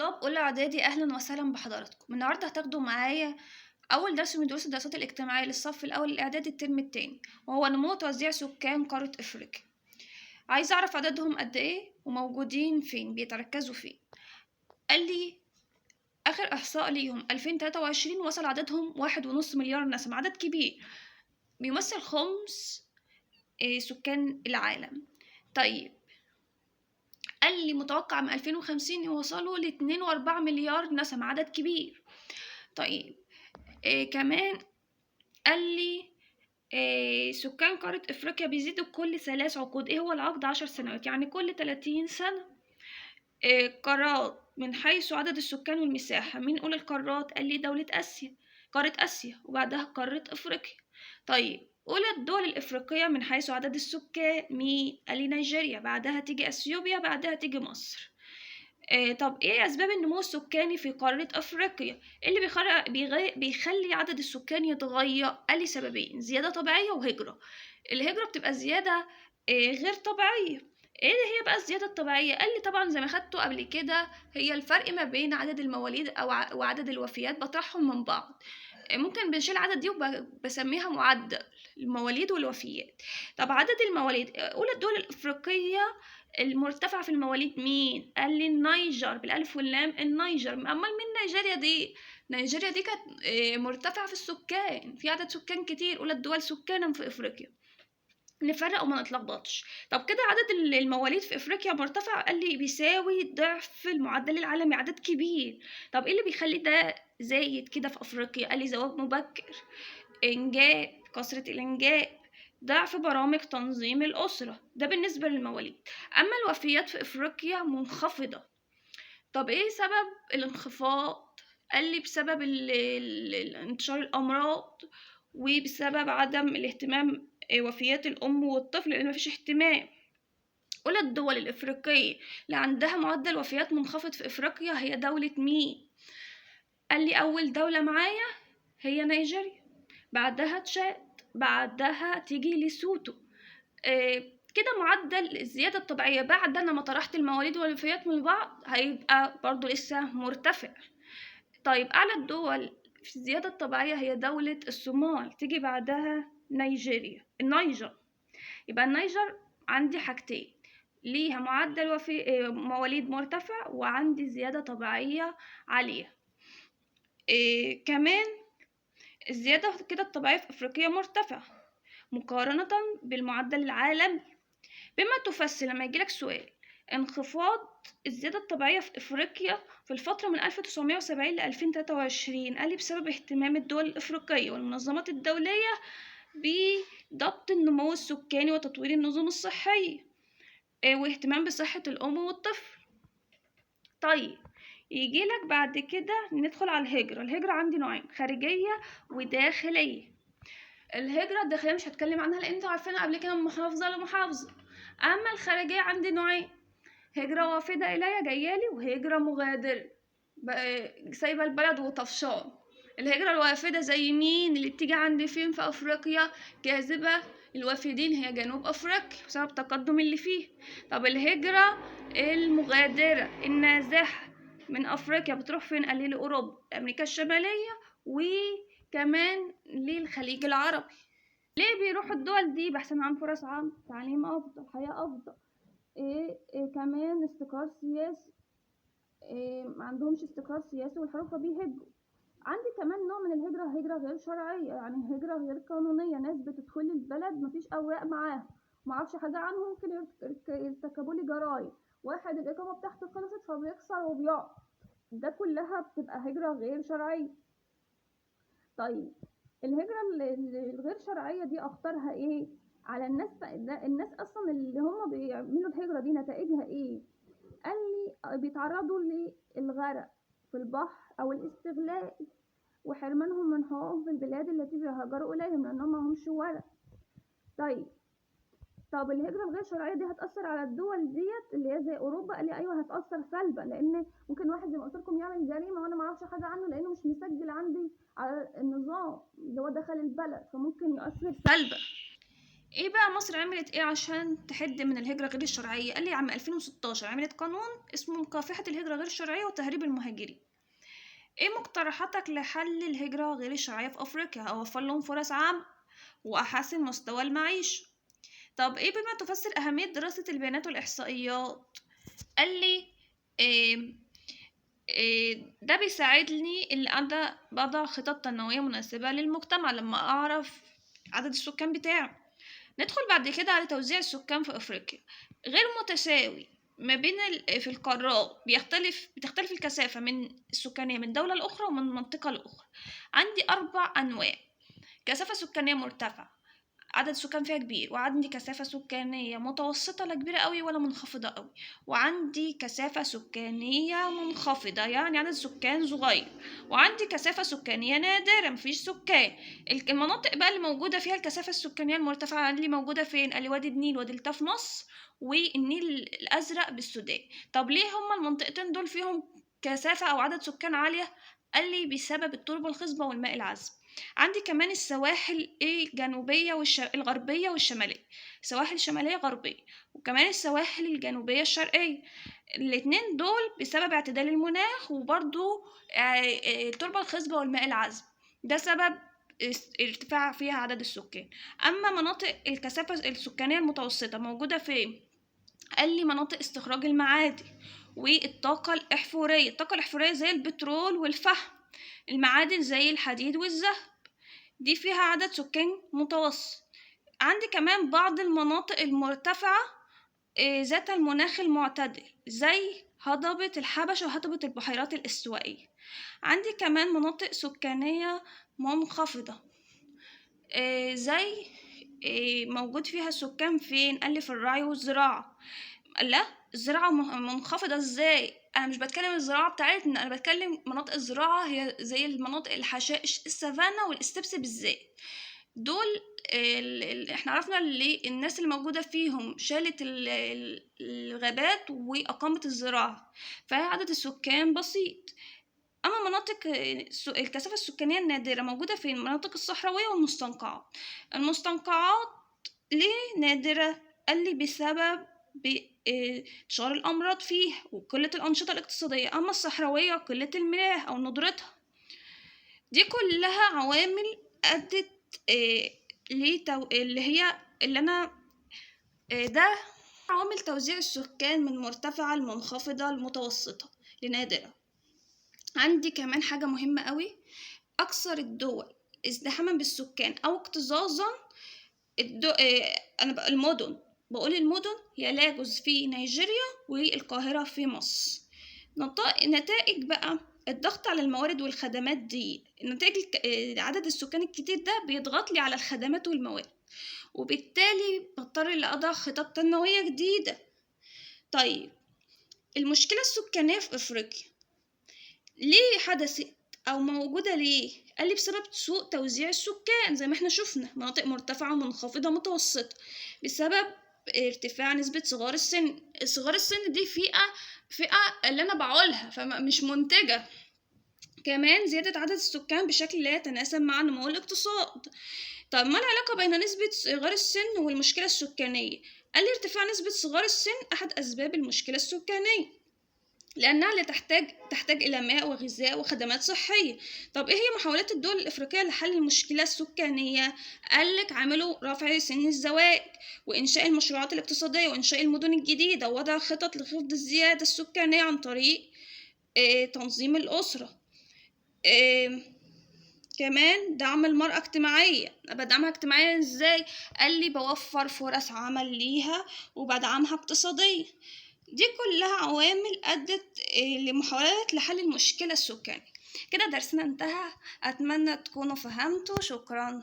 طلاب أولى إعدادي، أهلا وسهلا بحضراتكم. النهاردة هتاخدوا معايا أول درس من دروس الدراسات الاجتماعية للصف الأول الإعدادي الترم التاني، وهو نمو توزيع سكان قارة إفريقيا. عايز أعرف عددهم قد إيه وموجودين فين، بيتركزوا فين. قال لي آخر إحصاء ليهم 2023 وصل عددهم 1.5 مليار نسمة، عدد كبير بيمثل خمس سكان العالم. طيب قال لي متوقع من 2050 يوصلوا ل2.4 مليار نسمة، عدد كبير. طيب كمان قال لي سكان قارة إفريقيا بيزيدوا كل 3 عقود. إيه هو العقد؟ 10 سنوات، يعني كل 30 سنة. قارات من حيث عدد السكان والمساحة، مين أولى القارات؟ قال لي دولة آسيا، قارة آسيا، وبعدها قارة إفريقيا. طيب أولى الدول الإفريقية من حيث عدد السكان مين؟ قال لي نيجيريا، بعدها تيجي أثيوبيا، بعدها تيجي مصر. طب إيه أسباب النمو السكاني في قارة أفريقيا؟ إيه اللي بيخلي عدد السكان يتغير؟ قال لي سببين، زيادة طبيعية وهجرة. الهجرة بتبقى زيادة غير طبيعية. إيه هي بقى الزيادة الطبيعية؟ قال لي طبعا زي ما خدته قبل كده، هي الفرق ما بين عدد المواليد أو وعدد الوفيات، بطرحهم من بعض. ممكن بنشيل عدد دي وبسميها معدل المواليد والوفيات. طب عدد المواليد، أولى الدول الأفريقية المرتفعة في المواليد مين؟ قال لي النيجر، بالألف واللام النيجر. أمال مين نيجيريا دي؟ نيجيريا دي كانت مرتفعة في السكان، في عدد سكان كتير، أولى الدول سكانا في أفريقيا. نفرق وما نتلخبطش. طب كده عدد المواليد في افريقيا مرتفع، قال لي بيساوي ضعف المعدل العالمي، عدد كبير. طب ايه اللي بيخلي ده زايد كده في افريقيا؟ قال لي زواج مبكر، انجاب، كثرة الانجاب، ضعف برامج تنظيم الاسرة. ده بالنسبة للمواليد. اما الوفيات في افريقيا منخفضة. طب ايه سبب الانخفاض؟ قال لي بسبب انتشار الامراض، وبسبب عدم الاهتمام، وفيات الأم والطفل لأن مفيش اهتمام. أولى الدول الإفريقية اللي عندها معدل وفيات منخفض في إفريقيا هي دولة مين؟ قال لي أول دولة معايا هي نيجيريا، بعدها تشاد، بعدها تيجي ليسوتو. كده معدل الزيادة الطبيعية بعد أنا ما طرحت المواليد والوفيات من بعض هيبقى برضو لسه مرتفع. طيب أعلى الدول في الزيادة الطبيعية هي دولة الصومال، تيجي بعدها نيجيريا، النيجر. يبقى النيجر عندي حاجتين، ليها معدل مواليد مرتفع، وعندي زيادة طبيعية عالية. كمان الزيادة كده الطبيعية في أفريقيا مرتفعة مقارنة بالمعدل العالمي، بما تفسر لما يجيلك سؤال انخفاض الزيادة الطبيعية في أفريقيا في الفترة من 1970 ل 2023، قال لي بسبب اهتمام الدول الأفريقية والمنظمات الدولية بضبط النمو السكاني وتطوير النظم الصحية، واهتمام بصحة الأم والطفل. طيب يجيلك بعد كده ندخل على الهجرة. الهجرة عندي نوعين، خارجية وداخلية. الهجرة الداخلية مش هتكلم عنها لأن انتوا عارفينها قبل كده من محافظة لمحافظة. أما الخارجية عندي نوعين، هجرة وافدة إليا جايالي، وهجرة مغادرة سايبة البلد وطفشان. الهجرة الوافدة زي مين؟ اللي بتيجي عند فين في أفريقيا؟ جاذبة الوافدين هي جنوب أفريقيا بسبب التقدم اللي فيه. طب الهجرة المغادرة النازحة من أفريقيا بتروح فين؟ قال لي لأوروبا، أمريكا الشمالية، وكمان للخليج العربي. ليه بيروحوا الدول دي؟ بحثا عن فرص عمل، تعليم أفضل، حياة أفضل، إيه كمان استقرار سياسي. ما عندهمش استقرار سياسي والحروب فبيهجوا. عندي كمان نوع من الهجرة، هجرة غير شرعية، يعني هجرة غير قانونية، ناس بتدخل البلد مفيش أوراق معاهم، معرفش حاجة عنهم، ممكن يرتكبوا لي جرايم. واحد الإقامة بتاعته خلصت فبيكسر وبيقعد، ده كلها بتبقى هجرة غير شرعية. طيب الهجرة الغير شرعية دي أخطرها إيه على الناس؟ الناس أصلا اللي هم بيعملوا الهجرة دي نتائجها إيه؟ قال لي بيتعرضوا للغرق في البحر أو الاستغلال، وحرمانهم من حقوقهم في البلاد التي بيهاجروا إليهم لأنهم معهمش ورق. طيب طب الهجرة الغير شرعية دي هتأثر على الدول ديت اللي هي زي أوروبا؟ قال لي أيوه هتأثر سلبا، لأن ممكن واحد زي ما قلت لكم يعمل جريمة وأنا معرفش حاجة عنه لأنه مش مسجل عندي على النظام اللي هو دخل البلد، فممكن يؤثر سلبا. ايه بقى مصر عملت ايه عشان تحد من الهجرة غير الشرعية؟ قال لي عام 2016 عملت قانون اسمه مكافحة الهجرة غير الشرعية وتهريب المهاجرين. ايه مقترحاتك لحل الهجرة غير الشرعية في افريقيا؟ اوفر لهم فرص عمل واحسن مستوى المعيشة. طب ايه بما تفسر اهمية دراسة البيانات والاحصائيات؟ قال لي إيه ده بيساعدني ان انا بضع خطط تنموية مناسبة للمجتمع لما اعرف عدد السكان بتاعه. ندخل بعد كده على توزيع السكان في افريقيا. غير متساوي ما بين في القارات، بتختلف الكثافة من السكانية من دولة لأخرى ومن منطقة لأخرى. عندي 4 أنواع: كثافة سكانية مرتفعة عدد السكان فيها كبير، وعندي كثافة سكانية متوسطة لا كبيرة قوي ولا منخفضة قوي، وعندي كثافة سكانية منخفضة يعني عدد سكان صغير، وعندي كثافة سكانية نادرة مفيش سكان. المناطق بقى اللي موجودة فيها الكثافة السكانية المرتفعة اللي موجودة فين؟ قال لي وادي النيل ودلتا في مصر والنيل الأزرق بالسودان. طب ليه هما المنطقتين دول فيهم كثافة أو عدد سكان عالية؟ قال لي بسبب التربة الخصبة والماء العذب. عندي كمان السواحل الجنوبية الغربية والشمالية، سواحل شمالية غربية، وكمان السواحل الجنوبية الشرقية. الاتنين دول بسبب اعتدال المناخ وبرضو التربة الخصبة والماء العذب، ده سبب ارتفاع فيها عدد السكان. أما مناطق الكثافة السكانية المتوسطة موجودة فين؟ قال لي مناطق استخراج المعادن والطاقة الإحفورية. الطاقة الإحفورية زي البترول والفحم، المعادن زي الحديد والذهب، دي فيها عدد سكان متوسط. عندي كمان بعض المناطق المرتفعة ذات المناخ المعتدل زي هضبة الحبشة وهضبة البحيرات الاستوائية. عندي كمان مناطق سكانية منخفضة زي موجود فيها سكان فين؟ قال لي في الرعي والزراعة. لا الزراعة منخفضة ازاي؟ انا مش بتكلم الزراعة بتاعتنا، انا بتكلم مناطق الزراعة هي زي المناطق الحشائش السافانا والاستبس بالذات. دول احنا عرفنا اللي الناس اللي موجودة فيهم شالت الغابات واقامت الزراعة، فعدد السكان بسيط. اما مناطق الكثافة السكانية النادرة موجودة في المناطق الصحراوية والمستنقعات. المستنقعات ليه نادرة؟ قال لي بسبب انتشار الأمراض فيها وقلة الأنشطة الاقتصادية. أما الصحراوية قلة المياه أو ندرتها. دي كلها عوامل أدت اللي هي اللي أنا ده عوامل توزيع السكان من مرتفعة المنخفضة المتوسطة لنادرة. عندي كمان حاجة مهمة قوي، أكثر الدول ازدحاما بالسكان أو اكتظاظا أنا المدن، بقول المدن هي لاجوس في نيجيريا والقاهرة في مصر. نتائج بقى الضغط على الموارد والخدمات دي، نتائج عدد السكان الكتير ده بيضغط لي على الخدمات والموارد، وبالتالي بضطر لأضع خطط تنموية جديدة. طيب المشكلة السكانية في أفريقيا ليه حدثت أو موجودة ليه؟ قال لي بسبب سوء توزيع السكان زي ما احنا شفنا، مناطق مرتفعة منخفضة متوسطة، بسبب ارتفاع نسبة صغار السن. صغار السن دي فئة اللي أنا بعولها فمش منتجة. كمان زيادة عدد السكان بشكل لا يتناسب مع نمو الاقتصاد. طب ما العلاقة بين نسبة صغار السن والمشكلة السكانية؟ قال لي ارتفاع نسبة صغار السن أحد أسباب المشكلة السكانية، لأنها لا تحتاج إلى ماء وغذاء وخدمات صحية. طب إيه هي محاولات الدول الإفريقية لحل المشكلة السكانية؟ قالك عملوا رفع سن الزواج وإنشاء المشروعات الاقتصادية وإنشاء المدن الجديدة ووضع خطط لخفض الزيادة السكانية عن طريق تنظيم الأسرة. كمان دعم المرأة اجتماعيا. بدعمها اجتماعيا ازاي؟ قال لي بوفر فرص عمل ليها وبدعمها اقتصاديا. دي كلها عوامل أدت لمحاولات لحل المشكلة السكانية. كده درسنا انتهى، أتمنى تكونوا فهمتوا. شكرا.